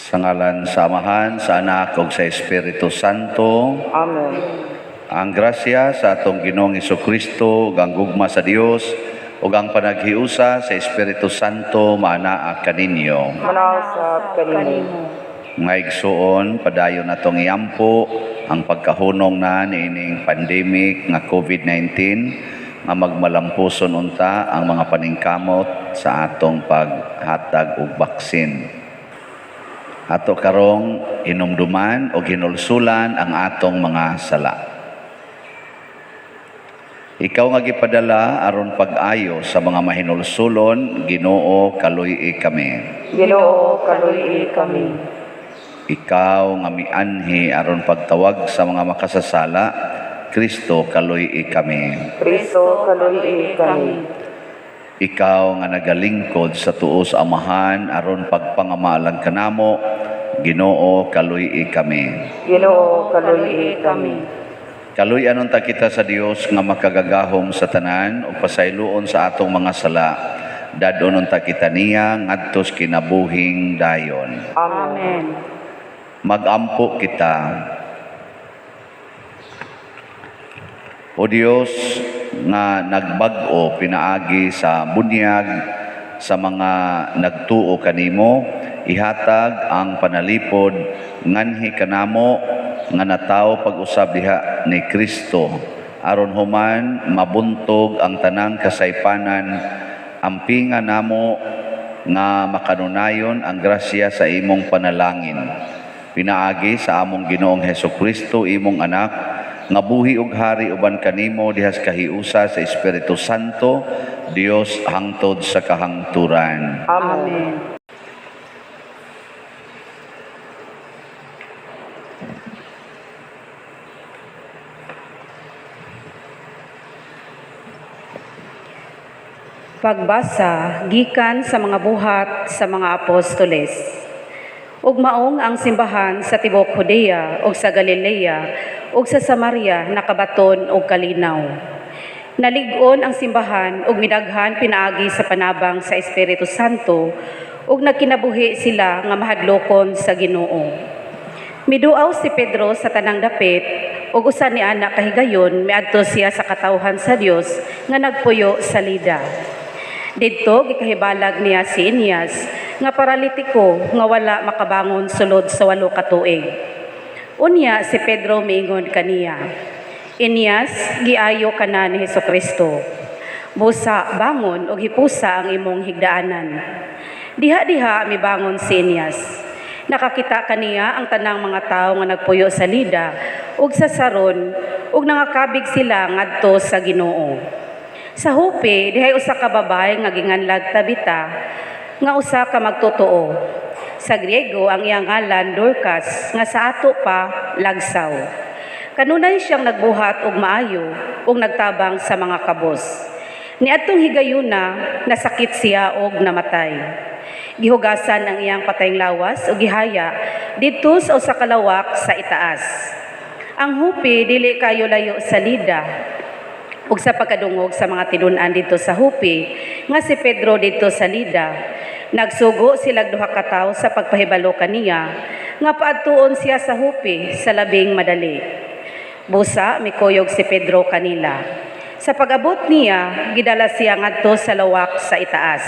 Sa ngalan sa Amahan, sa Anak ug sa Espiritu Santo. Amen. Ang grasya sa atong Ginoong Kristo ug ang gugma sa Dios ug ang panaghiusa sa Espiritu Santo maanaa kaninyo. Manausap kanimo. Mga igsuon, padayon natong iampo ang pagkahunong na niining pandemic nga COVID-19 nga magmalampuson unta ang mga paningkamot sa atong paghatag og baksin. Ato karong inumduman o hinulsulan ang atong mga sala. Ikaw nga gipadala aron pag-ayo sa mga mahinulsulon, Ginoo, kaluy-i kami. Ginoo, kaluy-i kami. Ikaw nga mianhi aron pagtawag sa mga makasasala, Kristo, kaluy-i kami. Kristo, kaluy-i kami. Ikaw nga nagalingkod sa tuo sa Amahan aron pagpangamalang kanamo, Ginoo, kaluy-i kami. Ginoo, kaluy-i kami. Kaluy-an unta kita sa Dios nga makagagahom sa tanan ug pasayloon sa atong mga sala. Dad-on unta kita niya ngadto sa kinabuhing dayon. Amen. Magampo kita. O Dios nga nagbag-o pinaagi sa bunyag sa mga nagtuo kanimo, ihatag ang panalipod nganhi kanamo nga natawo pag-usab diha ni Kristo aron human mabuntog ang tanang kasaypanan, ampinga namo nga makanunayon ang grasya sa imong panalangin pinaagi sa among Ginoong Hesukristo, imong anak, nga buhi ug hari uban kanimo dihas kahiusa sa Espiritu Santo, Dios, hangtod sa kahangturan. Amen. Pagbasa gikan sa mga Buhat sa mga Apostoles. Ug maong ang simbahan sa tibuok Judea ug sa Galilea ug sa Samaria nakabaton og kalinaw. Nalig-on ang simbahan ug midaghan pinaagi sa panabang sa Espiritu Santo ug nagkinabuhi sila nga mahadlokon sa Ginoo. Miduaw si Pedro sa tanang dapit ug usa ni ana kahigayon miadto siya sa katawhan sa Dios nga nagpuyo sa Lida. Didto gikahibalag niya si Eneas nga paralitiko nga wala makabangon sulod sa 8 ka tuig. Unya si Pedro miingon kaniya, "Eneas, giayo ka na ni Hesukristo. Busa, bangon ug hipusa ang imong higdaanan." Diha-diha mibangon si Eneas. Nakakita kaniya ang tanang mga tawo nga nagpuyo sa Lida ug sa Saron ug nangakabig sila ngadto sa Ginoo. Sa Jope, dihay usa ka babae nga ginganlag Tabita, nga usa ka magtotoo. Sa Griego ang iyang ngalan Dorcas, nga sa ato pa lagsaw. Kanunay siyang nagbuhat og maayo ug nagtabang sa mga kabos. Niadtong higayuna, nasakit siya og namatay. Gihugasan ang iyang patayng lawas ug gihaya didto sa usa ka lawak sa itaas. Ang Jope dili kayo layo sa Lida. Ug sa pagkadungog sa mga tinun-an didto sa Jope nga si Pedro didto sa Lida, nagsugo sila duha ka tawo sa pagpahibalo kaniya nga paadtuon siya sa Jope sa labing madali. Busa mikuyog si Pedro kanila. Sa pag-abot niya, gidala siya ngadto sa lawak sa itaas.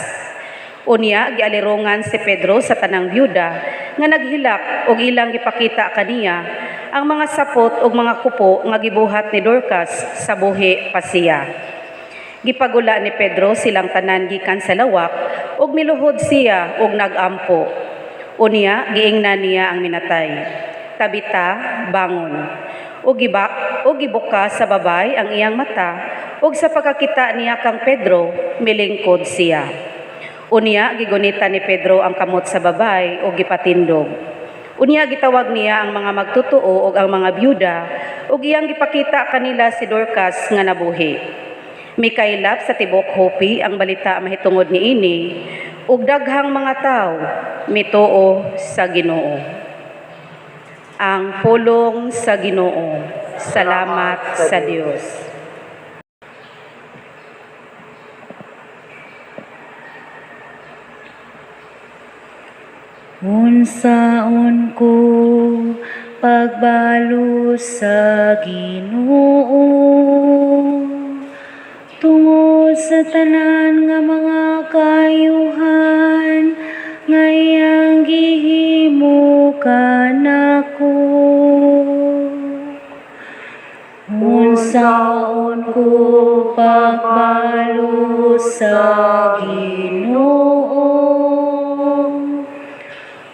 Unya gialirungan si Pedro sa tanang byuda nga naghilak og ilang gipakita kaniya ang mga sapot ug mga kupo nga gibuhat ni Dorcas sa buhi pa siya. Gipagula ni Pedro silang tanan gikan sa lawak ug miluhod siya ug nagampo. Unya giingnan niya ang minatay, "Tabita, bangon." Ug gibuka sa babay ang iyang mata ug sa pagkakita niya kang Pedro, milingkod siya. Unya gigunita ni Pedro ang kamot sa babay ug gipatindog. Unya gitawag niya ang mga magtotoo ug ang mga byuda ug iyang gipakita kanila si Dorcas nga nabuhi. Mikaylap sa tibuok Jope ang balita mahitungod niini ug daghang mga tawo mituo sa Ginoo. Ang pulong sa Ginoo. Salamat sa Dios. Unsaon ko pagbalos sa Ginoo tungod sa tanan nga mga kaayuhan nga iyang gihimo kanako. Unsaon ko pagbalos sa Ginoo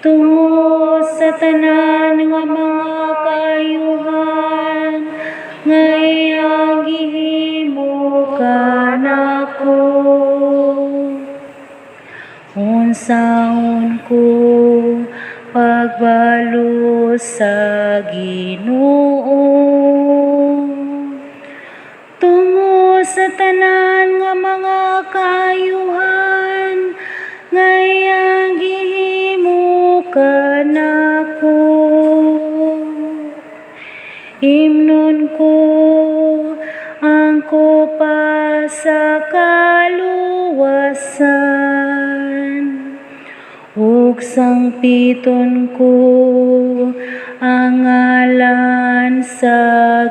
tungod sa tanan nga mga kaayuhan nga iyang gihimo kanako. Unsaon ko pagbalos sa Ginoo tungod sa tanan nga mga kaayuhan nga iyang gihimo kanako. Imnon ko ang kopa sa kaluwasan ug sangpiton ko ang ngalan sa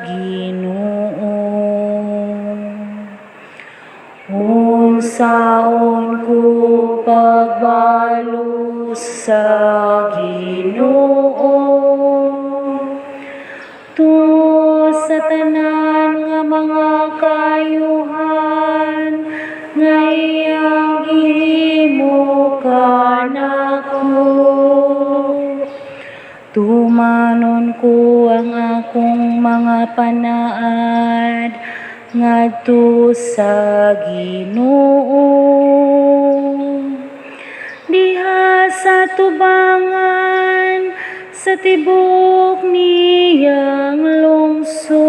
Ginoo. Unsaon ko pagbalos sa Ginoo tungod sa tanan nga mga kaayuhan nga iyang gihimo kanako. Tumanon ko ang akong mga panaad ngadto sa Ginoo diha sa tubangan sa tibok niyang lungsod.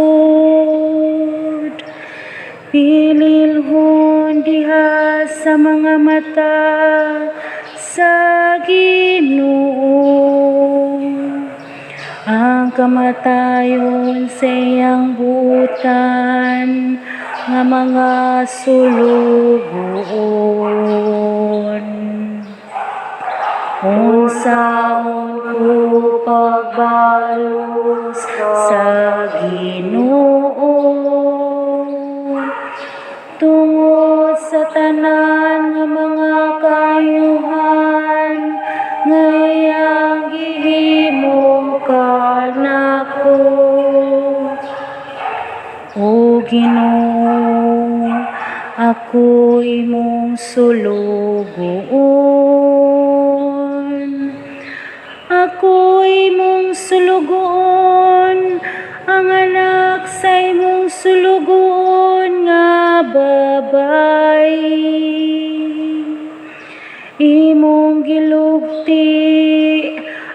Pililhon diha sa mga mata sa Ginoo ang kamatayon sa iyang buotan nga mga sulugoon. Unsaon ko pagbalos sa Ginoo tungod sa tanan nga mga kaayuhan nga iyang gihimo kanako. O Ginoo, ako imong sulugoon. Ako imong sulugoon, ang anak sa imong sulugoon nga babayi. Imong gilugti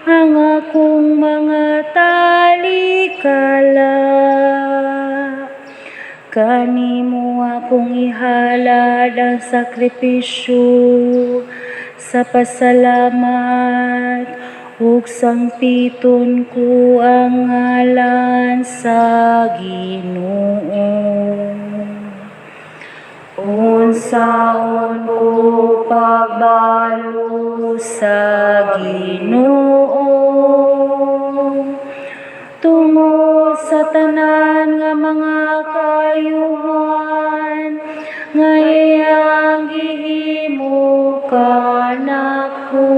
ang akong mga talikala. Kanimo akong ihalad ang sakripisyo sa pasalamat ug sangpiton ko ang ngalan sa Ginoo. Unsaon ko pagbalos sa Ginoo tungod sa tanan nga mga kaayuhan nga iyang gihimo kanako.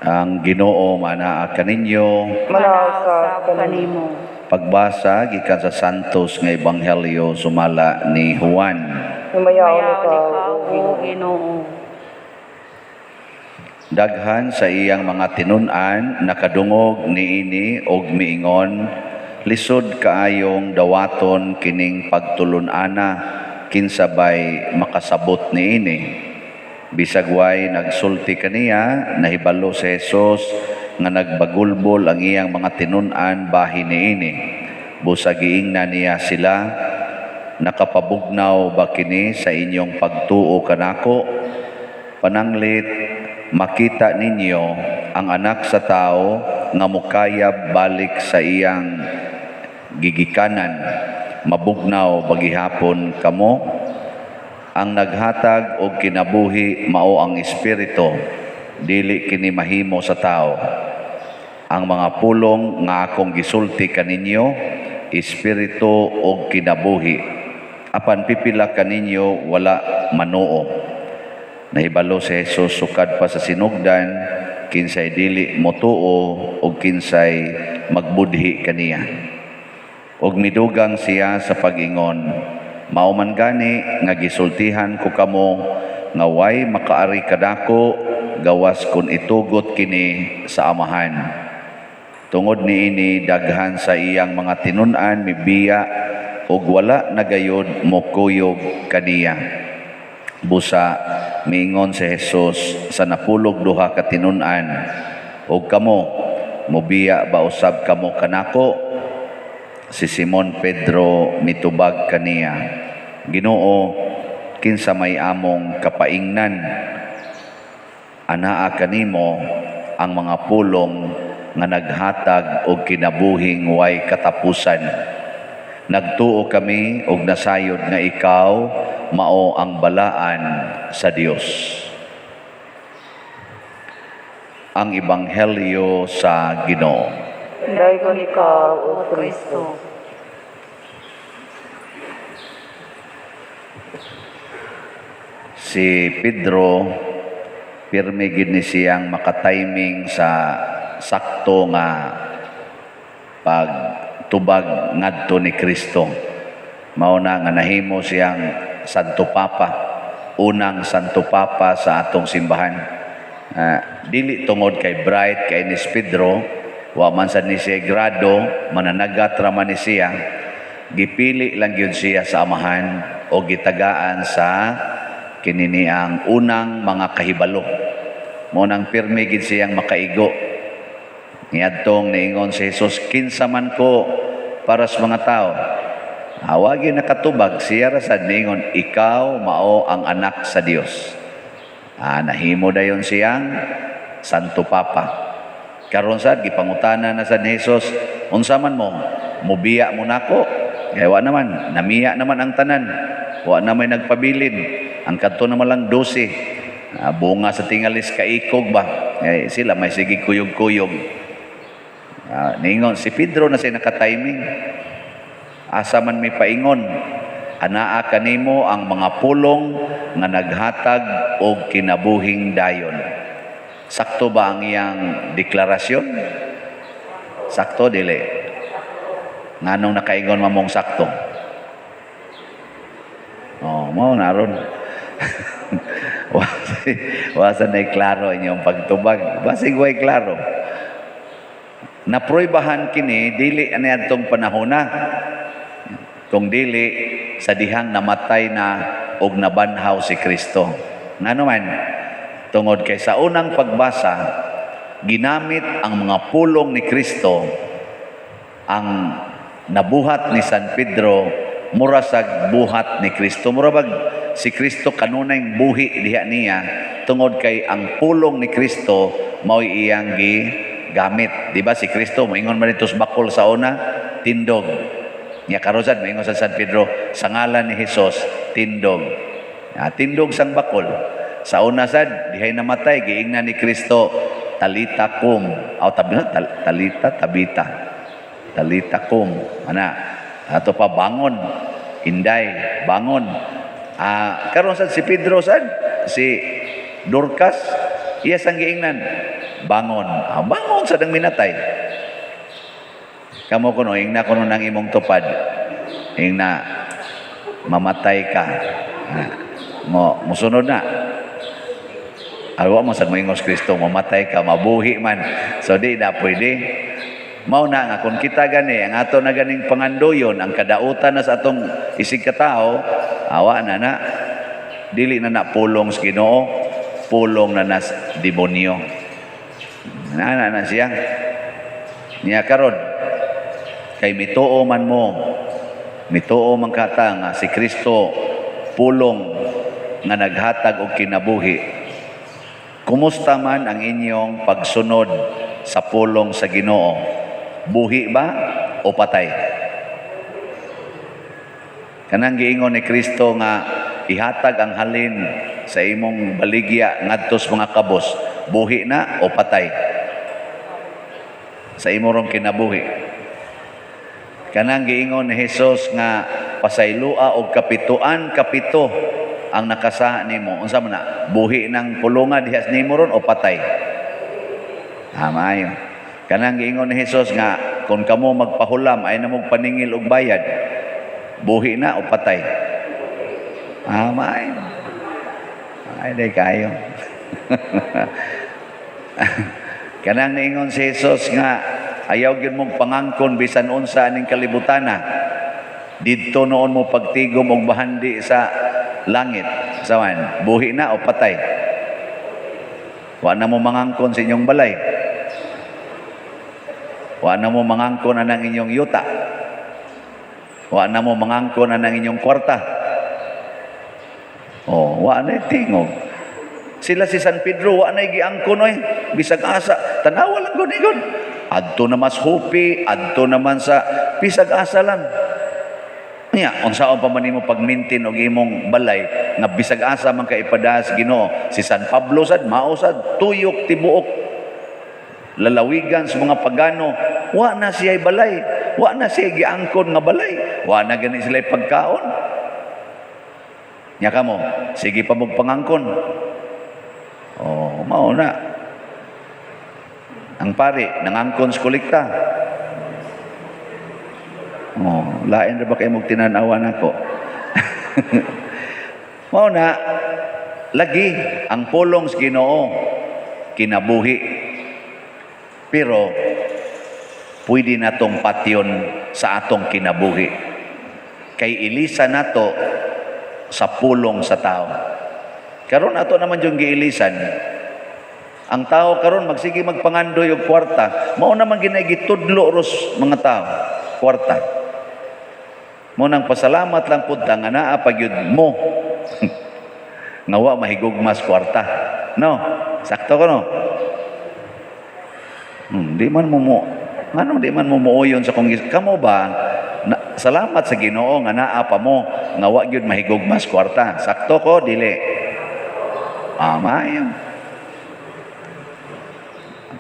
Ang Ginoo manaa kaninyo. Manausap kanimo. Pagbasa gikan sa Santos nga Ebanghelyo sumala ni Juan. Himayaon Himayaon ikaw, ikaw, O O Ginoo. Daghan sa iyang mga tinun-an nakadungog niini og miingon, Lisod kaayong dawaton kining pagtulun-ana, kinsa bay makasabot niini? Bisag way nagsulti kaniya, nahibalo si Jesus nga nagbagulbol ang iyang mga tinun-an bahin niini. Busa giingnan niya sila, "Nakapabugnaw ba kini sa inyong pagtuo kanako? Pananglit makita ninyo ang Anak sa Tao nga mukayab balik sa iyang gigikanan, mabugnaw ba gihapon kamo? Ang naghatag og kinabuhi mao ang Espiritu, dili kini mahimo sa tao. Ang mga pulong nga akong gisulti kaninyo, espiritu og kinabuhi. Apan pipila kaninyo wala manuo." Nahibalo si Jesus sukad pa sa sinugdan kinsay dili motuo og kinsay magbudhi kaniya. Ug midugang siya sa pag-ingon, "Mao man gani nga gisultihan ko kamo nga way makaari kanako gawas kun itugot kini sa Amahan." Tungod niini, daghan sa iyang mga tinun-an mibiya ug wala na gayod mokuyog kaniya. Busa miingon si Jesus sa 12 ka tinun-an, "Og kamo, mobiya ba usab kamo kanako?" Si Simon Pedro mitubag kaniya, "Ginoo, kinsa may among kapaingnan? Anaa kanimo ang mga pulong nga naghatag og kinabuhing way katapusan. Nagtuo kami og nasayod nga ikaw mao ang Balaan sa Dios." Ang Ebanghelyo sa Ginoo. Dayon ikaw, O Kristo. Si Pedro, pirmi gid ni siyang makatiming sa sakto nga pagtubag ngadto ni Kristo. Mao na nga nahimo siyang Santo Papa, unang Santo Papa sa atong simbahan. Dili tungod kay bright kay ni Pedro, wa man sad ni siya grado, mananagat ra man ni siya. Gipili lang gyud siya sa Amahan o gitagaan sa kinini ang unang mga kahibalo. Mao nang pirmi gid siyang makaigo. Niadtong niingon si Jesus, "Kinsa man ko para sa mga tao?" Awagi nakatubag siya ra sad niingon, "Ikaw mao ang Anak sa Dios." Nahimo dayon siyang Santo Papa. Karon sad gipangutana na sad ni Jesus, "Unsa man mo? Mubiya mo nako?" Kay wa naman, namiya naman ang tanan. Wa na may nagpabilin. Ang kadto naman lang 12. Bunga sa tingalis kaikog ba? Kay sila may sige kuyog-kuyog. Ningon si Pedro na siya nakatiming. Asa man may paingon, "Anaa kanimo ang mga pulong nga naghatag og kinabuhing dayon." Sakto ba ang iyang deklarasyon? Sakto dili? Nganong nakaingon mamong sakto? Oh, mo naron. Wasa na klaro inyong pagtubag. Basig way klaro. Napruibahan kini dili ani adtong panahona. Kung dili sa dihang namatay na og nabanhaw si Kristo. Ngano man, tungod kay sa unang pagbasa ginamit ang mga pulong ni Kristo, ang nabuhat ni San Pedro mura sag buhat ni Kristo. Mura bag si Kristo kanunay buhi diha niya tungod kay ang pulong ni Kristo mao'y iyang gigamit. Di ba si Kristo moingon man dito sa bakol sa una, "Tindog." Nya karon sad moingon sa San Pedro, "Sa ngalan ni Hesus, tindog." Tindog sang bakol. Sa una sad dihay namatay giingnan ni Kristo, "Talita kum." Aw tabi, talita tabita. Talita kum. Ana, ato pa, "Bangon. Inday, bangon." Karon sad si Pedro sad, si Dorcas, iya sang giingnan, "Bangon." Bangon sad ang minatay. Kamo kuno ingna kuno nang imong tupad. Ingna, "Mamatay ka." Mo musunod na. Alwa mo sad moingos Kristo, "Mamatay ka," mabuhi man. So di na pwede. Mao na nga kung kita gani ang ato na ganing pangandoyon, ang kadautan na sa atong isig katao, awa na na. Dili na na pulong sa Ginoo, pulong na nas demonyo. Na na na siya. Niya karon kay mituo man mo, mituo man kata nga si Kristo pulong nga naghatag og kinabuhi. Kumusta man ang inyong pagsunod sa pulong sa Ginoo? Buhi ba o patay? Kanang giingon ni Kristo nga ihatag ang halin sa imong baligya ngadto sa mga kabos, buhi na o patay? Sa imo rong kinabuhi. Kanang giingon ni Jesus nga pasaylua og kapituan kapito ang nakasaha nimo. Unsa man na? Buhi ng pulunga dihas nimo ron o patay? Ah, maayo. Kanang giingon ni Jesus nga kung kamo magpahulam ay namog paningil og bayad, buhi na o patay? Ah, maayo. Ay, di kayo. Kanang niingon si Jesus nga ayaw gyud mong pangangkon bisan unsa aning kalibutana. Didto noon mo pagtigom og bahandi sa langit. Sawan, buhi na o patay? Wa na mo mangangkon sa inyong balay. Wa na mo mangangkon anang inyong yuta. Wa na mo mangangkon anang inyong kwarta. Oh, wa na tingog. Sila si San Pedro, wa na giangkon oy. Bisag asa, tanawa lang gud igon. Adto na mas hupi, adto naman sa bisag asa lang. Nya, unsaon pa man nimo pag-maintain og imong balay nga bisag asa man ka ipadahas Ginoo. Si San Pablo sad, mao sad, tuyok tibuok lalawigan sa mga pagano, wa na siya balay, wa na siya giangkon nga balay, wa na gani sila pagkaon. Nya kamo, sige pa mong pangangkon. Oh, mao na. Ang pari, nangangkon sa kolekta. Oh, lain ra ba kayo mong tinanawan ako? Mao na, lagi ang pulong sa Ginoo kinabuhi. Pero pwede natong patyon sa atong kinabuhi. Kay ilisa nato sa pulong sa tao. Karon ato naman yung giilisan. Ang tao karon magsige magpangandoy og kwarta, mao naman ginay gitudlo ros mga tao, kwarta. Mo nang pasalamat lang pud ta nga naa pa gyud mo. Nga wa mahigugmas kwarta. No, sakto ko no. Di man mo mo nganong di man mo muuyon sa kong kamo ba na, salamat sa Ginoo nga naa pa mo nga wa gyud mahigugmas kwarta. Sakto ko dili? Ah, maayo.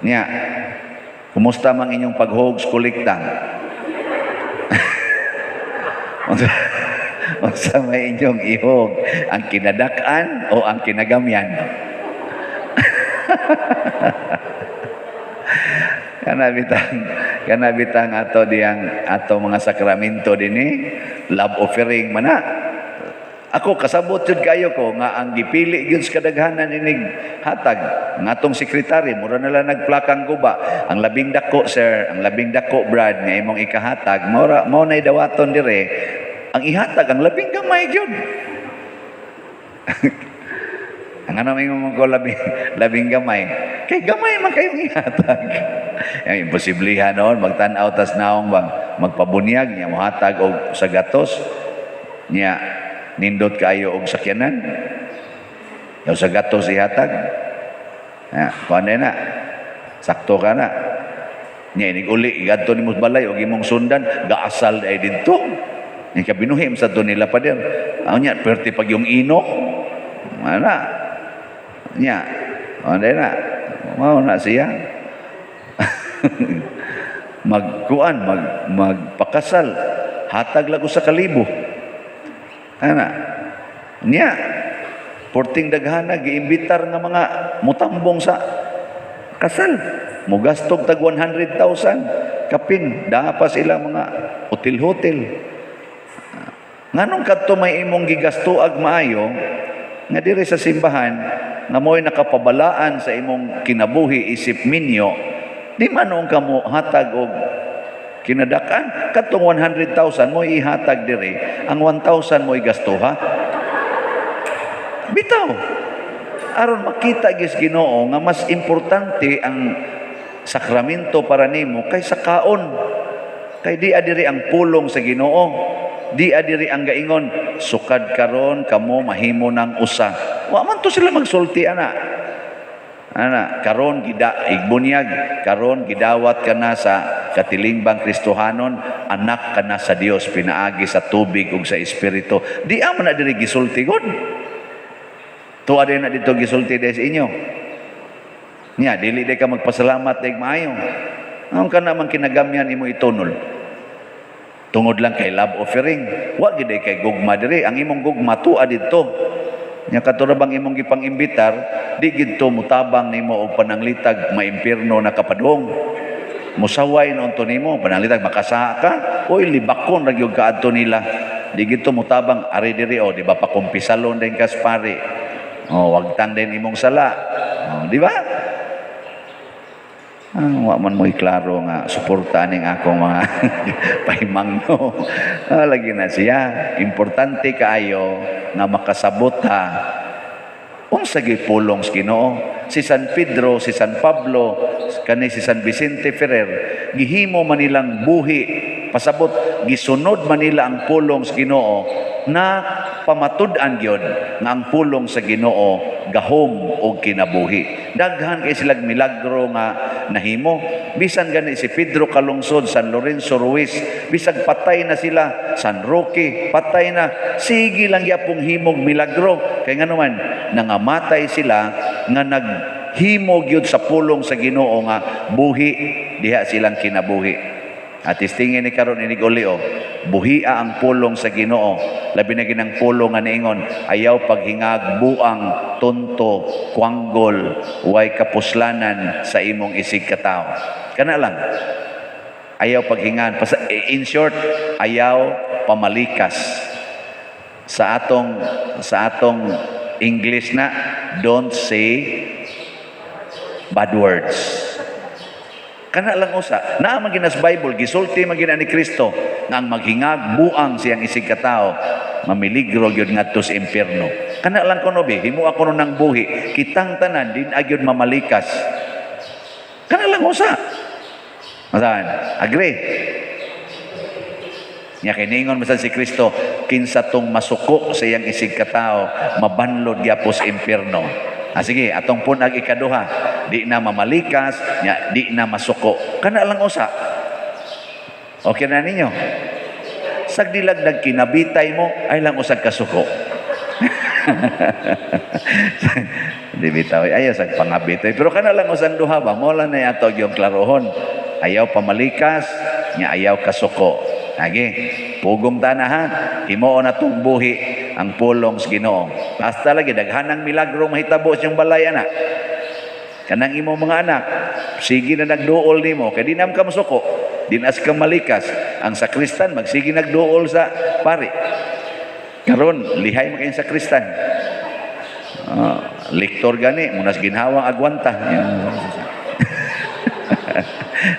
Nya, kumusta mang inyong paghog sa kolekta? Unsa may inyong ihog? Ang kinadak-an o ang kinagamyan? Kana bitang ato diyang ato mga sakramento dinhi, love offering man na. Ako kasabot jud kayo ko nga ang gipili gyud sa kadaghanan inig hatag ngatong sekretary mura na lang nagplakang guba. Ang labing dako sir, ang labing dako Brad nga imong ikahatag, mao mao nay dawaton dire. Ang ihatag ang labing gamay gyud. Ang ano may mo ko labing gamay. Kay gamay man kayong ihatag. Yang imposiblihan noon magtan-aw tas naong bang magpabunyag niya mohatag og sa gatos niya nindot kayo og sakyanan. Yaw sa gatos ihatag. Ya, kuan na. Sakto ka na. Niya inig uli igadto nimo balay og imong sundan gaasal ay didto. Nya kabinuhim sa do nila pader. Aw nya perti pag yung inom. Ana. Nya, kuan na. Mao na siya. Magkuan, magpakasal, hatag lang sa kalibo. Ana. Nya, porting daghana giimbitar nga mga mutambong sa kasal. Mugastog tag 100,000 kapin da pa sila mga hotel-hotel. Nganong kadto may imong gigastuag maayo nga diri sa simbahan nga mo'y nakapabalaan sa imong kinabuhi isip minyo, Di man noon ka mo hatag og kinadak-an. Katong 100,000 mo ihatag diri, ang 1,000 mo igastuha. Bitaw. Aron makita gis Ginoo nga mas importante ang sakramento para nimo kaysa kaon. Kay di adiri ang pulong sa Ginoo. Di adiri ang gaingon, "Sukad karon kamo mahimo ng usa." Wa man to sila magsulti ana. Ana, karon gida igbunyag, karon gidawat ka na sa katilingbang Kristohanon, anak ka na sa Dios pinaagi sa tubig ug sa espiritu. Di man na diri gisulti gud. Tuwa din na dito gisulti sa inyo. Nya, dili di ka magpasalamat deg maayo. Ang ka naman kinagamyan imo itunol. Tungod lang kay love offering. Wa gid kay gugma diri. Ang imong gugma tuwa didto. Nya kato ra bang imong gipang-imbitar, di gidto mutabang nimo og pananglitag maimpirno na kapadong. Musaway noon to nimo, pananglitag makasaha ka, oy, libakon ra gyud kaadto nila. Di gidto mutabang ari diri o, di ba pakumpisalon din kas pare. Oh, wagtang din imong sala. Oh, di ba? Ah, wa man mo'y klaro nga suporta ning akong mga pahimangno. Ah, lagi na siya. Importante kaayo nga makasabot ha. Unsa gyud pulong sa Ginoo? Si San Pedro, si San Pablo, kani si San Vicente Ferrer, gihimo man nilang buhi, pasabot gisunod man nila ang pulong sa Ginoo na pamatud-an gyud nga ang pulong sa Ginoo gahom og kinabuhi. Daghan kay silag milagro nga nahimo. Bisan gani si Pedro Calungsod, San Lorenzo Ruiz, bisag patay na sila, San Roque, patay na, sige lang gyapong himog milagro. Kay ngano man nangamatay sila nga naghimo gyud sa pulong sa Ginoo nga buhi diha silang kinabuhi. At istingin ni karon inig uli o, buhia ang pulong sa Ginoo. Labi na ginang pulong nga niingon, ayaw paghingag, buang, tonto, kwanggol, way kapuslanan sa imong isig katao. Kana lang. Ayaw paghingan. In short, ayaw pamalikas. Sa atong English na, don't say bad words. Kana lang usa. Naa man ginas Bible, gisulti man gina ni Kristo nga ang maghingag buang siyang isig katao, mamiligro gyud ngadto sa impierno. Kana lang kuno bi, himo ako ng buhi, kitang tanan din agyud mamalikas. Kana lang usa. Masahan, agree? Nya kay niingon man si Kristo, kinsa tong masuko sa iyang isig katao, mabanlod gyapon sa impierno. Ah, sige, atong punag ikaduha, di na mamalikas, nya di na masuko. Kana lang usa. Okay na ninyo? Sagdilag nagkinabitay mo, ay lang usag kasuko. Di bitaw, ayaw sa pangabitay. Pero kana lang usang duha ba, mo lang na ato yung klarohon. Ayaw pamalikas, nya ayaw kasuko. Age, pugong tana ha, himuon na tong buhi ang pulong sa Ginoo. Basta lagi daghanang milagro mahitabo sa iyong balay ana. Kanang imong mga anak, sige na nagduol nimo kay di na ka masuko, di na ka malikas. Ang sakristan magsige nagduol sa pari. Karon lihay man kayong sakristan. Lektor gani munas ginhawang agwanta.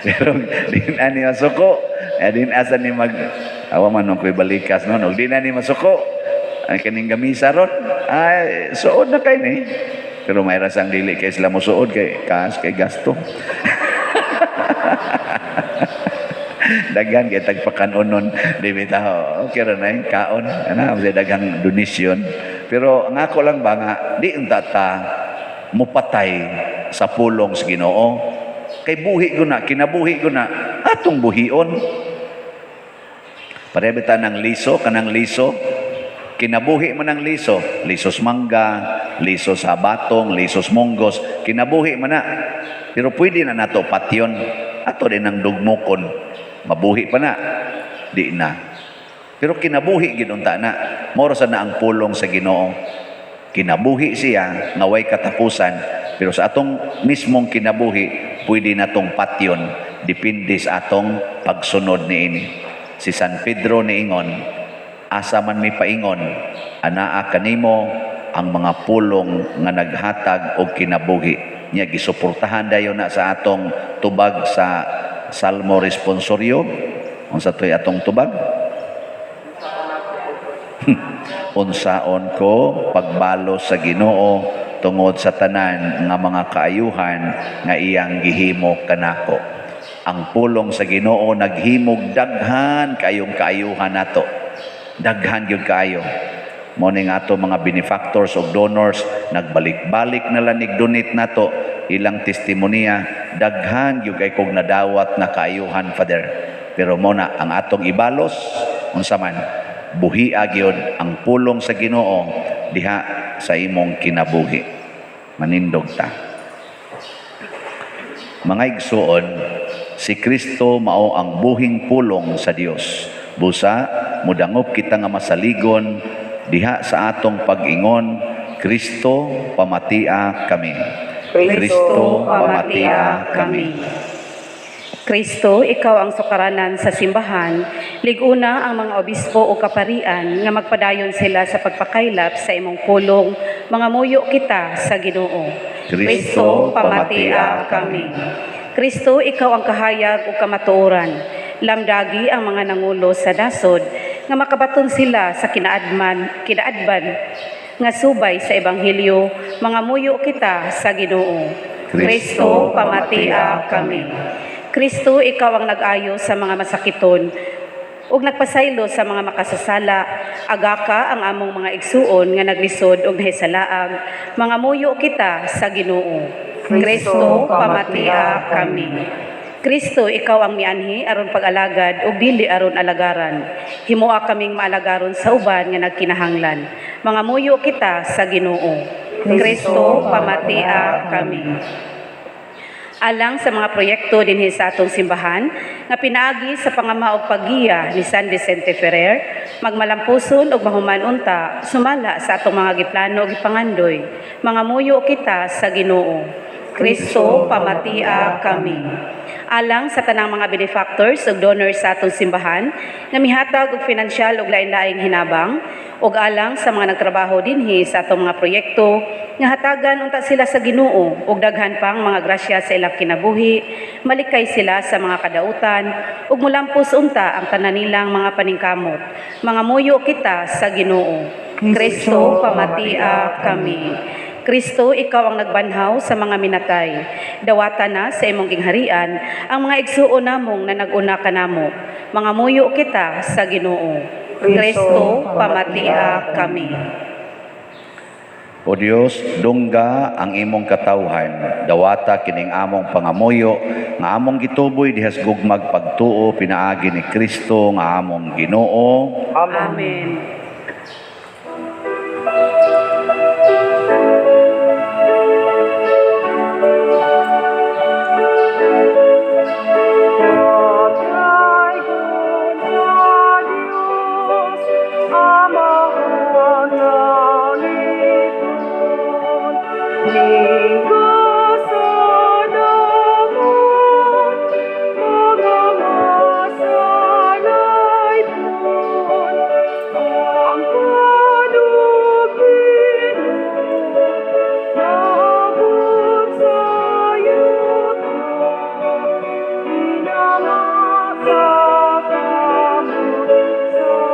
Pero di na ni masuko, eh, di na asa ni mag awa man nung ko'y balikas no, di na ni masuko. Ang kaning gamisa ron, ay suod na kay ni. Pero may rasang dili kay sila mosuod kay kaas kay gasto. Daghan kay tagpakanon di bitaw. Okay ra na yung kaon. Ana, masay daghang donation. Pero ang ako lang ba nga di unta ta mupatay sa pulong sa Ginoo. Kay buhi ko na, kinabuhi ko na, atong buhion. Pareha bita ng liso, kanang liso, kinabuhi man ang liso, lisos mangga, liso sa batong, lisos munggos, kinabuhi man na. Pero pwede na nato patyon, ato din ang dugmukon, mabuhi pa na, di na. Pero kinabuhi gid unta na, moro sa na ang pulong sa Ginoo. Kinabuhi siya, nga way katapusan, pero sa atong mismong kinabuhi, pwede na tong patyon, depende sa atong pagsunod niini. Si San Pedro niingon, asa man mi paingon, anaa kanimo ang mga pulong nga naghatag og kinabuhi. Nya gisuportahan dayon na sa atong tubag sa Salmo Responsorio. Unsa to'y atong tubag? Unsaon ko pagbalos sa Ginoo tungod sa tanan nga mga kaayuhan nga iyang gihimo kanako. Ang pulong sa Ginoo naghimog daghan kayong kaayuhan nato. Daghan gyud kaayo. Mao ning ato mga benefactors ug donors nagbalik-balik na lang donate nato ilang testimonya, daghan gyud kay kog nadawat nga kaayuhan, Father. Pero mo na ang atong ibalos, unsa man, buhia gyud ang pulong sa Ginoo diha sa imong kinabuhi. Manindog ta. Mga igsuon, si Kristo mao ang buhing pulong sa Dios. Busa, mudangop kita nga masaligon diha sa atong pag-ingon, Kristo, pamatia kami. Kristo, pamatia kami. Kristo, ikaw ang sukaranan sa simbahan, liguna ang mga obispo o kaparian nga magpadayon sila sa pagpakaylap sa imong pulong, mangamuyo kita sa Ginoo. Kristo, pamatia kami. Kristo, ikaw ang kahayag ug kamatuoran. Lamdagi ang mga nangulo sa nasod nga makabaton sila sa kinaadman nga subay sa ebanghelyo, mangamuyo kita sa Ginoo. Kristo, pamatia kami. Kristo, ikaw ang nag-ayo sa mga masakiton ug nagpasaylo sa mga makasasala. Agaka ang among mga igsuon nga naglisod ug nahisalaag, mangamuyo kita sa Ginoo. Kristo, pamatia kami. Kristo, ikaw ang mianhi aron pag-alagad ug dili aron alagaran. Himoa kaming maalagaron sa uban nga nagkinahanglan. Mangamuyo kita sa Ginoo. Kristo, pamatia kami. Alang sa mga proyekto dinhi sa atong simbahan nga pinaagi sa pangama og paggiya ni San Vicente Ferrer, magmalampuson ug mahuman unta sumala sa atong mga giplano ug gipangandoy. Mangamuyo kita sa Ginoo. Kristo, pamatia kami. Alang sa tanang mga benefactors ug donors sa atong simbahan nga mihatag og finansyal ug lain-laing hinabang, ug alang sa mga nagtrabaho dinhi sa atong mga proyekto nga hatagan unta sila sa Ginoo ug daghan pang mga grasya sa ilang kinabuhi, malikay sila sa mga kadautan ug mulampos unta ang tanan nilang mga paningkamot. Mangamuyo kita sa Ginoo. Kristo, pamatia kami. Kristo, ikaw ang nagbanhaw sa mga minatay. Dawata na sa imong gingharian ang mga igsuon namong na nag-una kanamo. Mangamuyo kita sa Ginoo. Kristo, pamatia kami. O Dios, dungga ang imong katawhan, dawata kining among pangamuyo nga among gituboy dihas gugmag pagtuo pinaagi ni Kristo nga among Ginoo. Amen. Amen. Patay sa Diyos, Amahan langiton, Linggo sa damon, mga masalaypon, ang padugin naabot sa yuta, Inama sa kamot sa tao.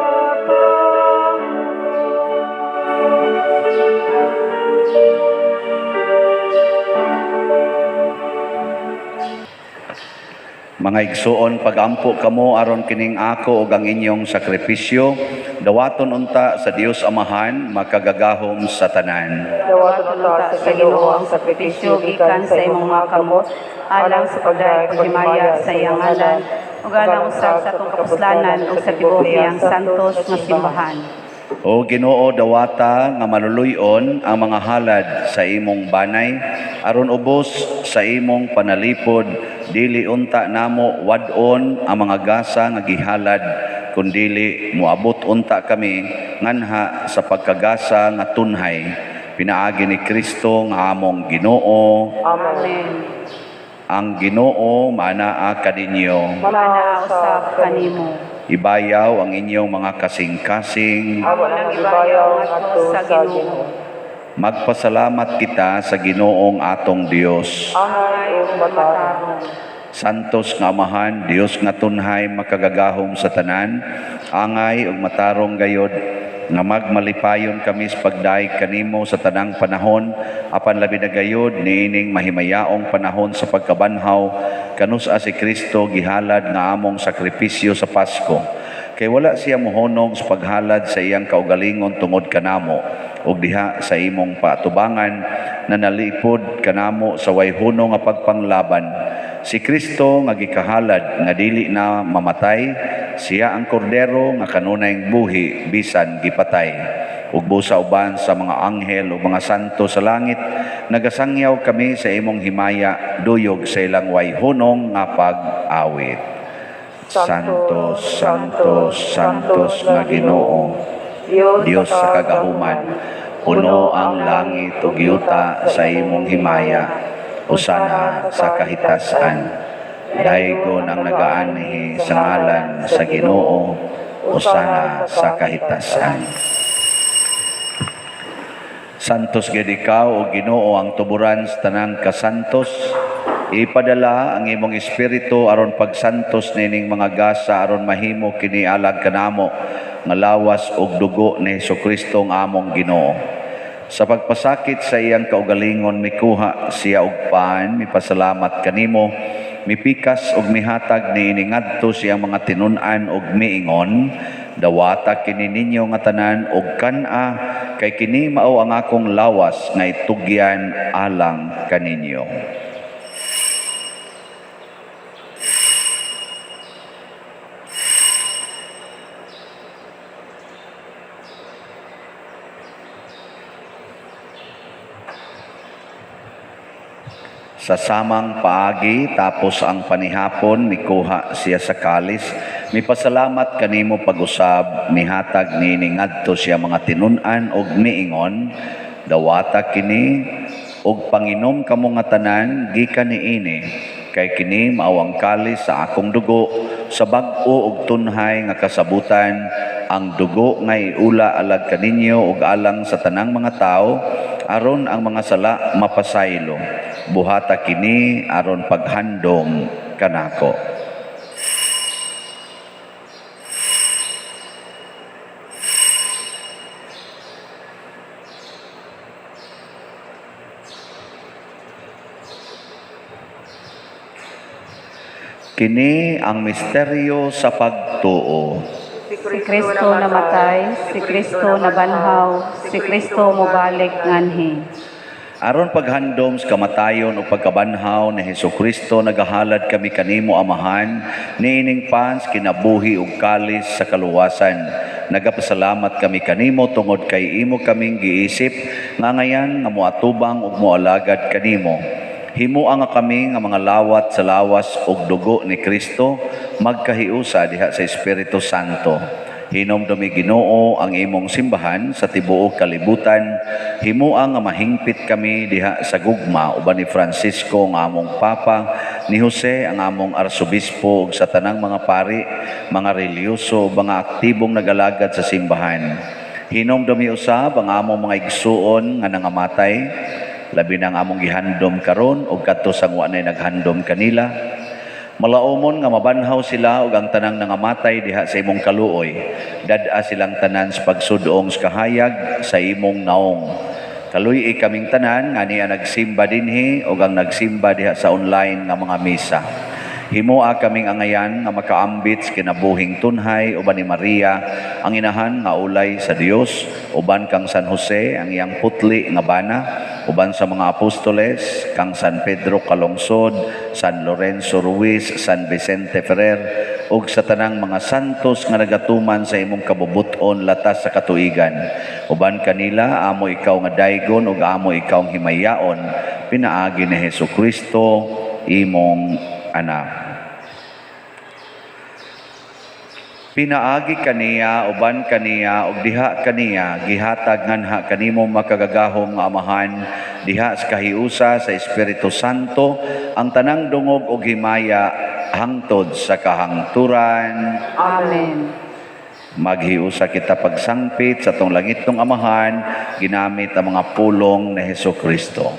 Mga igsuon, pagampo kamo aron kining ako ug ang inyong sakripisyo, dawaton unta sa Dios Amahan, makagagahom sa tanan. Dawaton unta sa Ginoo ang sakripisyo gikan sa imong mga kamot, alang sa pagdayeg paghimaya sa iyang ngalan, ug alang usab sa atong kapuslanan ug sa tibuok niyang santos nga simbahan. O Ginoo, dawata nga maluluy-on ang mga halad sa imong banay aron ubos sa imong panalipod dili unta namo wad-on ang mga gasa nga gihalad, kundili moabot unta kami nganha sa pagkagasa nga tunhay pinaagi ni Kristo nga among Ginoo. Amen. Amen. Ang Ginoo maanaa kaninyo. Manaa usab kanimo. Ibayaw ang inyong mga kasing-kasing. Amo nang ibayaw ngadto sa Ginoo. Magpasalamat kita sa Ginoong atong Dios. Angay ug matarong. Santos nga Amahan, Dios nga tunhay makagagahom sa tanan, angay ug matarong gayod nga magmalipayon kami sa pagdayeg kanimo sa tanang panahon, apan labi na gayod niining mahimayaong panahon sa pagkabanhaw kanus-a si Kristo gihalad nga among sakripisyo sa Pasko. Kay wala siya mohonong sa paghalad sa iyang kaugalingon tungod kanamo, ug diha sa imong paatubangan na nalipod kanamo sa way hunong nga pagpanglaban. Si Kristo nga gikahalad nga dili na mamatay, siya ang kordero nga kanunayng buhi bisan gipatay. Ug busa uban sa mga anghel ug mga santo sa langit, nagasangyaw kami sa imong himaya duyog sa ilang way hunong nga pag-awit. Santo, Santo, Santos nga Ginoo, Dios sa kagahuman, puno ang langit ug yuta sa imong himaya, usana sa kahitasan. Daygon ang nagaanhi sa ngalan sa Ginoo, usana sa kahitasan. Santos gid ikaw o Ginoo ang tuburan sa tanang kasantos. Ipadala ang imong espiritu aron pagsantos nining mga gasa aron mahimo kini alag kanamo nga lawas ug dugo ni Hesukristo ang among Ginoo. Sa pagpasakit sa iyang kaugalingon mikuha siya og pan, mipasalamat kanimo, mipikas ug mihatag niini ngadto siyang mga tinun-an ug miingon, dawata kini ninyo nga tanan ug kan-a, kay kini mao ang akong lawas nga itugyan alang kaninyo. Sa samang paagi, tapos ang panihapon, mikuha siya sa kalis, mipasalamat kanimo pag-usab, mihatag niini ngadto siya mga tinun-an og miingon, dawata kini og panginom kamo nga tanan gikan niini, kay kini mao ang kalis sa akong dugo, sa bag-o og tunhay nga kasabutan, ang dugo nga iula alag kaninyo ug alang sa tanang mga tawo, aron ang mga sala mapasaylo. Buhata kini aron paghandom kanako. Kini ang misteryo sa pagtuo. Si Kristo namatay, si Kristo nabanhaw, si Kristo mobalik nganhi. Aron paghandom sa kamatayon o pagkabanhaw ni Hesukristo, nagahalad kami kanimo Amahan, niining pans kinabuhi ug kalis sa kaluwasan. Nagapasalamat kami kanimo tungod kay imo kaming giisip nga ngayan nga moatubang ug moalagad kanimo. Himoa nga kami nga mga lawat sa lawas ug dugo ni Kristo, magkahiusa diha sa Espiritu Santo. Hinomdumi Ginoo ang imong simbahan sa tibuok kalibutan. Himoa nga mahingpit kami diha sa gugma uban ni Francisco ang among Papa, ni Jose ang among Arsobispo ug sa tanang mga pari, mga relihiyoso, mga aktibong nagalagad sa simbahan. Hinomdumi usab ang among mga igsuon nga nangamatay, labi na ang among gihandom karon ug kadto sa wa nay naghandom kanila. Malaumon nga mabanhaw sila ug ang tanang nangamatay diha sa imong kaluoy. Dad-a silang tanan sa pagsudong sa kahayag sa imong naong. Kaluy-i kaming tanan nga niya nagsimba dinhi ug ang nagsimba diha sa online nga mga misa. Himoa kaming angayan nga makaambit sa kinabuhing tunhay uban ni Maria ang inahan nga ulay sa Dios, uban kang San Jose ang iyang putli nga bana, uban sa mga apostoles kang San Pedro Calungsod, San Lorenzo Ruiz, San Vicente Ferrer, ug sa tanang mga santos nga nagatuman sa imong kabubut-on latas sa katuigan. Uban kanila amo ikaw nga daygon ug amo ikaw ang himayaon, pinaagi ni Hesukristo imong anak. Pinaagi kaniya, uban kaniya, ug diha kaniya, gihatag nganha kanimo makagagahom nga Amahan, diha sa kahiusa sa Espiritu Santo, ang tanang dungog ug himaya hangtod sa kahangturan. Amen. Maghiusa kita pagsangpit sa atong langitnong Amahan, ginamit ang mga pulong ni Hesus Kristo.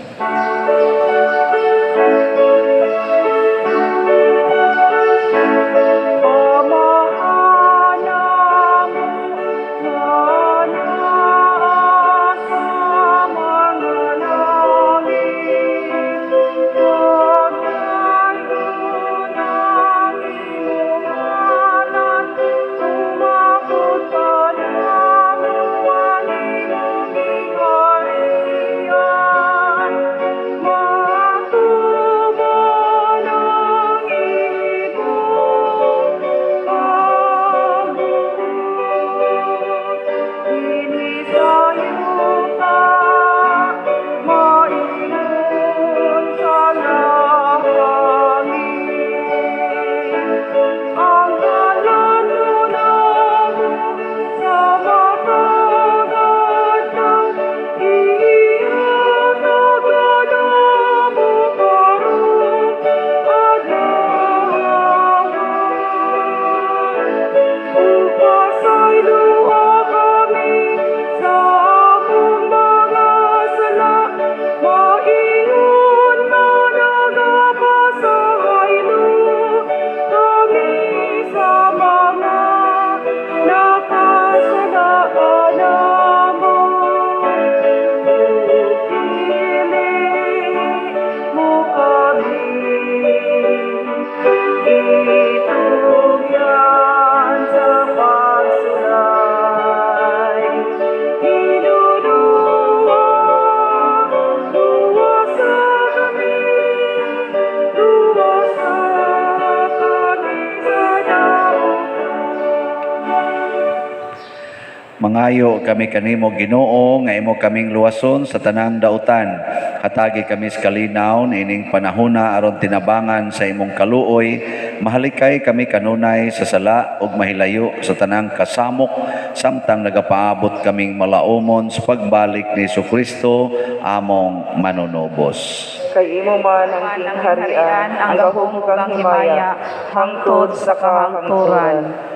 Mangayo kami kanimo, Ginoo, nga imo kaming luwason sa tanang dautan. Hatagi kami sa kalinaw ining panahona aron tinabangan sa imong kaluoy. Mahalikay kami kanunay sa sala ug mahilayo sa tanang kasamok samtang nagapaabot kaming malaumon sa pagbalik ni Hesukristo among manunubos. Kay imo man ang gingharian, ang gahom ug ang himaya, hangtod sa kahangturan.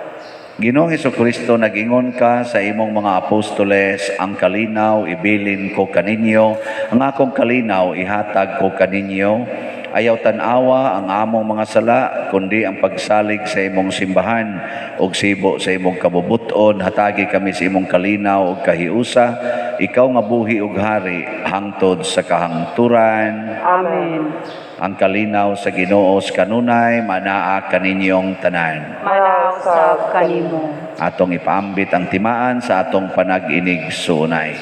Ginoong Hesukristo, nag-ingon ka sa imong mga apostoles, "Ang kalinaw ibilin ko kaninyo, ang akong kalinaw ihatag ko kaninyo." Ayaw tan-awa ang among mga sala, kundi ang pagsalig sa imong simbahan ug sibo sa imong kabubuton, hatagi kami sa imong kalinaw ug kahiusa, ikaw nga buhi ug hari hangtod sa kahangturan. Amen. Ang kalinaw sa Ginoo sa kanunay manaa kaninyong tanan. Manaa usab kanimo. Atong ipaambit ang timaan sa atong panag-inig suunay.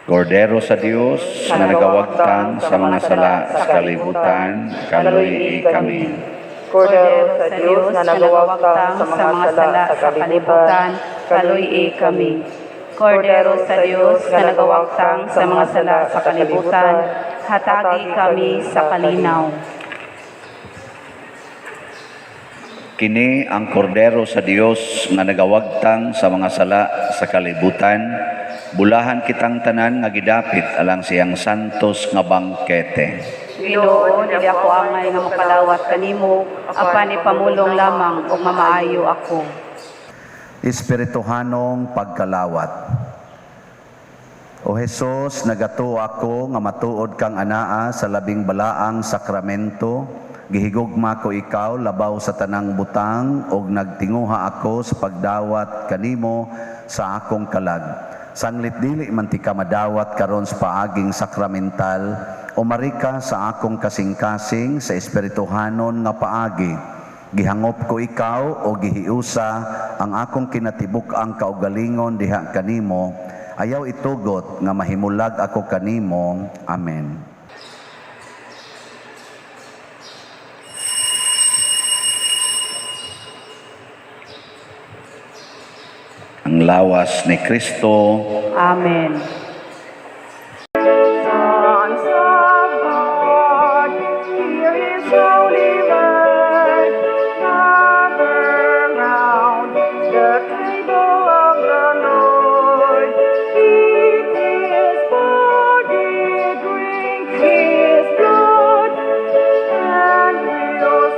Kordero sa Dios nga nagawagtang sa mga sala sa kalibutan, kaluy kami. Kordero sa Dios nga nagawagtang sa mga sala sa kalibutan, kaluy kami. Kordero sa Dios nga nagawagtang sa mga sala sa kalibutan, hatagi kami sa kalinaw. Kini ang kordero sa Dios nga nagawagtang sa mga sala sa kalibutan. Bulahan kitang tanan nga gidapit alang siyang santos nga bangkete. Ginoo, dili ako angay nga mokalawat kanimo, apan ipamulong lamang ug mamaayo ako. Espirituhanong pagkalawat. O Hesus, nagatuo ako nga matuod kang anaa sa labing balaang sakramento. Gihigugma ko ikaw labaw sa tanang butang ug nagtinguha ako sa pagdawat kanimo sa akong kalag. Sanglit dili man tika madawat karon sa paaging sakramental, umarika sa akong kasing-kasing sa espirituhanon nga paagi. Gihangop ko ikaw o gihiusa ang akong kinatibuk-ang kaugalingon diha kanimo. Ayaw itugot nga mahimulag ako kanimo. Amen. Ang lawas ni Kristo. Amen. Sons of God, hear His holy word. Gather round the table of the Lord. Eat His body, drink His blood, and we'll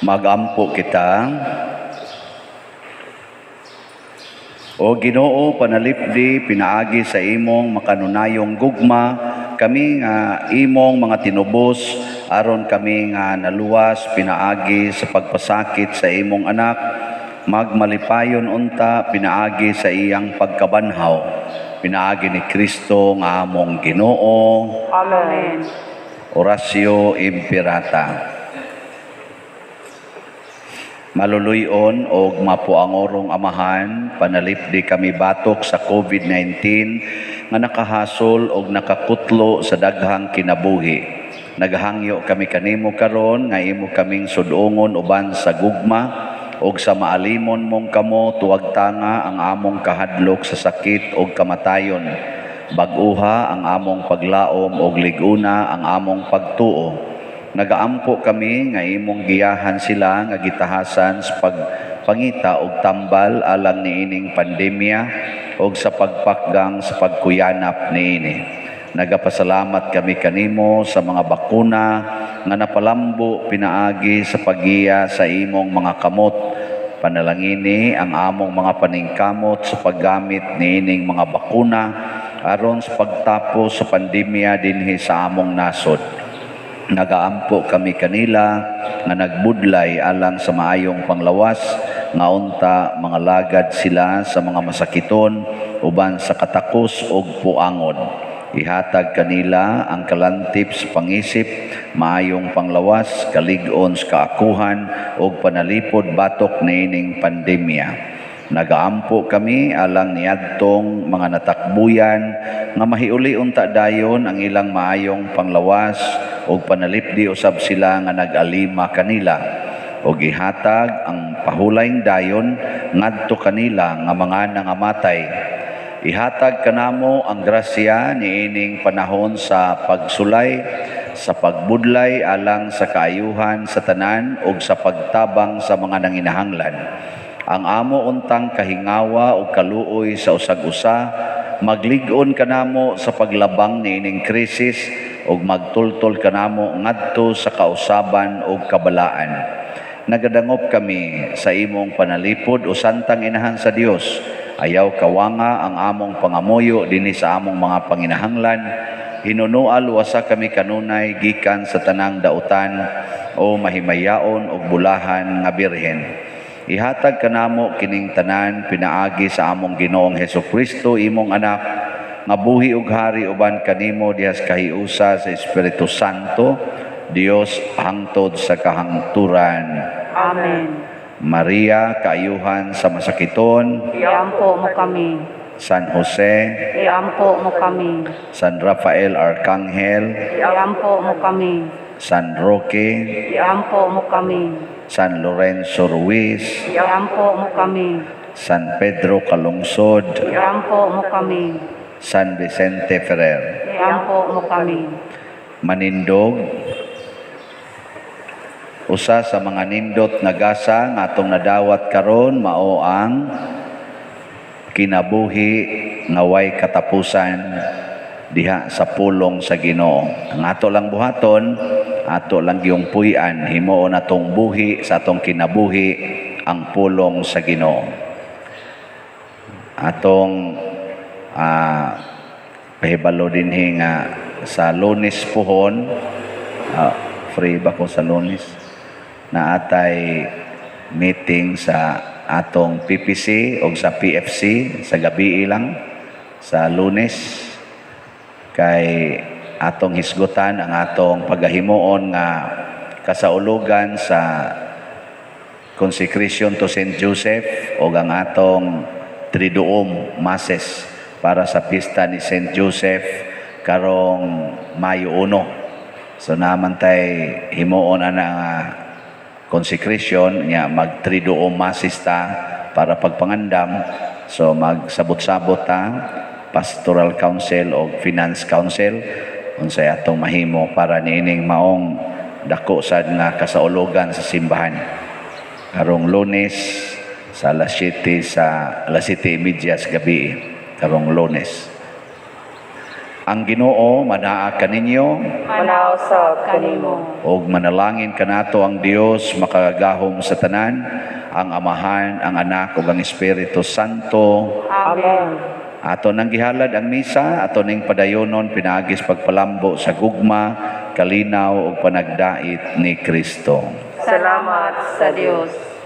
Magampo kita. O Ginoo, panalipdi pinaagi sa imong makanunayong gugma kami nga imong mga tinubos, aron kami nga naluwas pinaagi sa pagpasakit sa imong anak magmalipayon unta pinaagi sa iyang pagkabanhaw, pinaagi ni Kristo nga among Ginoo. Amen. Oratio Imperata. Maluluy-on og mapuangorong Amahan, panalipdi kami batok sa COVID-19 nga nakahasol og nakakutlo sa daghang kinabuhi. Nagahangyo kami kanimo karon nga imo kaming sudongon uban sa gugma og sa maalimon mong kamo, tuwag tanga ang among kahadlok sa sakit og kamatayon. Bag-uha ang among paglaom og lig-una ang among pagtuo. Nagaampo kami nga imong giyahan sila nga gitahasan sa pagpangita og tambal alang niining pandemya og sa pagpakgang sa pagkuyanap niini. Nagapasalamat kami kanimo sa mga bakuna nga napalambo pinaagi sa paggiya sa imong mga kamot. Panalangini ang among mga paningkamot sa paggamit niining mga bakuna aron sa pagtapos sa pandemya dinhi sa among nasod. Nagaampo kami kanila nga nagbudlay alang sa maayong panglawas, nga unta mga lagad sila sa mga masakiton uban sa katakos og puangon. Ihatag kanila ang kalantip sa pangisip, maayong panglawas, kalig-on sa kaakuhan ug panalipod batok niining pandemya. Nagaampo kami alang niadtong mga natakbuyan nga mahiuli unta dayon ang ilang maayong panglawas ug panalipdi usab sila nga nag-alima kanila, ug ihatag ang pahulayng dayon ngadto kanila nga mga nangamatay. Ihatag kanamo ang grasya niining panahon sa pagsulay, sa pagbudlay alang sa kaayuhan sa tanan ug sa pagtabang sa mga nanginahanglan. Ang amo untang kahingawa ug kaluoy sa usag-usa maglig-on kanamo sa paglabang niining krisis ug magtultol kanamo ngadto sa kausaban ug kabalaan. Nagadangop kami sa imong panalipod o Santang Inahan sa Dios. Ayaw kawanga ang among pangamuyo dinhi sa among mga panginahanglan. Hinunoa luwasa kami kanunay gikan sa tanang dautan o mahimayaon ug bulahan nga Birhen. Ihatag kanamo kining tanan pinaagi sa among Ginoong Hesus Kristo, imong anak, nga buhi ug hari uban kanimo dihas kahiusa sa Espiritu Santo, Dios hangtod sa kahangturan. Amen. Maria, kaayuhan sa masakiton, Iampo mo kami. San Jose, Iampo mo kami. San Rafael Arcangel, Iampo mo kami. San Roque, Iampo mo kami. San Lorenzo Ruiz, Iampo mo kami. San Pedro Calungsod, Iampo mo kami. San Vicente Ferrer. Iampo mo kami. Manindog, usa sa mga nindot nga gasa nga atong nadawat karon mao ang kinabuhi nga way katapusan diha sa pulong sa Ginoo. Ang ato lang buhaton, ato lang giyong puy-an, himuon atong buhi sa atong kinabuhi ang pulong sa Ginoo. Atong pahibalo dinhi nga sa Lunes puhon, free ba ko sa Lunes? Naatay meeting sa atong PPC o sa PFC sa gabi lang sa Lunes, kay atong hisgutan ang atong paghahimuon nga kasaulugan sa consecration to Saint Joseph o ang atong Triduum Masses para sa pista ni Saint Joseph karong Mayo 1. So naman tay himuon ana nga consecration nya, mag Triduum Masses ta para pagpangandam. So magsabot-sabot ta, Pastoral Council o Finance Council, unsay atong mahimo para niining maong dako sad nga kasaulugan sa simbahan karong Lunes sa alas 7, sa alas 7:30 sa gabi karong Lunes. Ang Ginoo manaa kaninyo. Manaa usab kanimo. Ug manalangin kanato ang Dios makagagahom sa tanan, ang Amahan, ang Anak ug ang Espiritu Santo. Amen. Ato nang gihalad ang misa, ato ning padayonon pinaagi sa pagpalambo sa gugma, kalinaw ug panagdait ni Kristo. Salamat sa Dios.